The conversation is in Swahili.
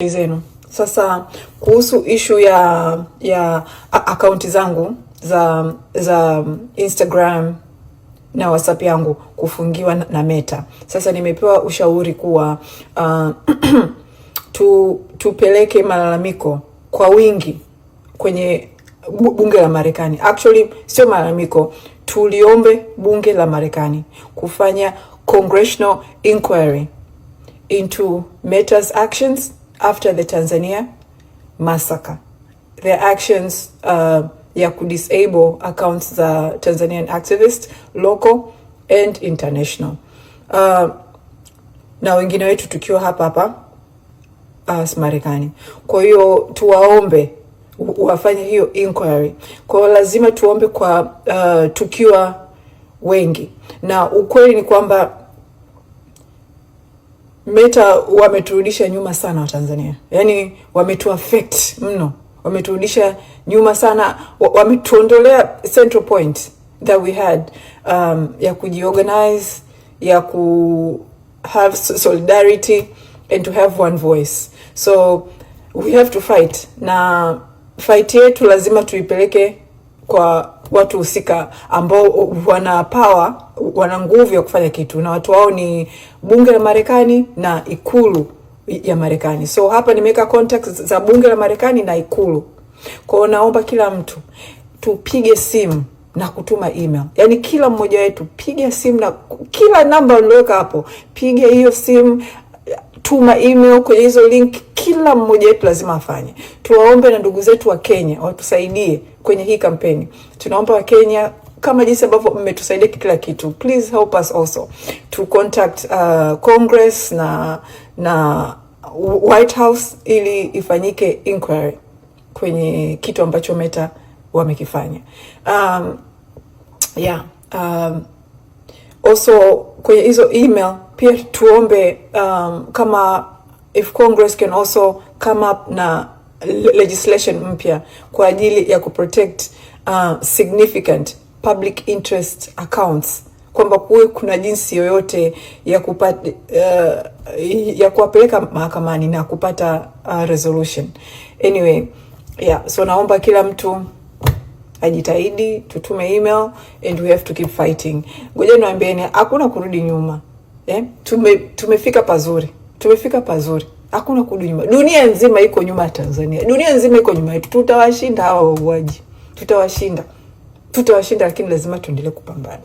Zenu. Sasa kuhusu ishu ya akaunti zangu za Instagram na WhatsApp yangu kufungiwa na Meta. Sasa nimepewa ushauri kuwa tupeleke malalamiko kwa wingi kwenye bunge la Marekani. Actually sio malalamiko, tuliombe bunge la Marekani kufanya congressional inquiry into Meta's actions after the Tanzania massacre. Their actions ya kudisable accounts za Tanzanian activists, local and international. Na wengine wetu tukiwa hapa hapa Marekani. Kwa hiyo tuwaombe wafanye hiyo inquiry. Kwa hiyo lazima tuombe kwa tukiwa wengi, na ukweli ni kwamba Meta wameturudisha nyuma sana wa Tanzania, yaani wametuaffect mno, wameturudisha nyuma sana, wametuondolea central point that we had ya kujiorganize, ya ku have solidarity and to have one voice. So we have to fight, na fight yetu lazima tuipeleke kwa watu husika ambao wana power, wana nguvu ya kufanya kitu, na watu wao ni bunge la Marekani na ikulu ya Marekani. So hapa nimeweka contacts za bunge la Marekani na ikulu. Kwa hiyo naomba kila mtu tupige simu na kutuma email, yaani kila mmoja wetu piga simu na kila namba ulioweka hapo, piga hiyo simu, tuma email kwenye hizo link. Kila mmoja wetu lazima afanye. Tuwaombe na ndugu zetu wa Kenya watusaidie kwenye hii kampeni. Tunaomba wa Kenya, kama jinsi ambavyo mmetusaidia kila kitu, please help us also to contact Congress na White House ili ifanyike inquiry kwenye kitu ambacho Meta wamekifanya. Yeah, also kwenye hizo email pia tuombe kama if Congress can also come up na legislation mpya kwa ajili ya kuprotect significant public interest accounts, kwamba kuwe kuna jinsi yoyote ya kupata ya kuwapeleka mahakamani na kupata resolution. Anyway, yeah, so naomba kila mtu ajitahidi, tutume email and we have to keep fighting. Ngoja niwaambieni, hakuna kurudi nyuma eh? Tumefika pazuri, tumefika pazuri, hakuna kurudi nyuma. Dunia nzima iko nyuma ya Tanzania, dunia nzima iko nyuma yetu. Tutawashinda hawa wauaji, tutawashinda, tutawashinda, lakini lazima tuendelee kupambana.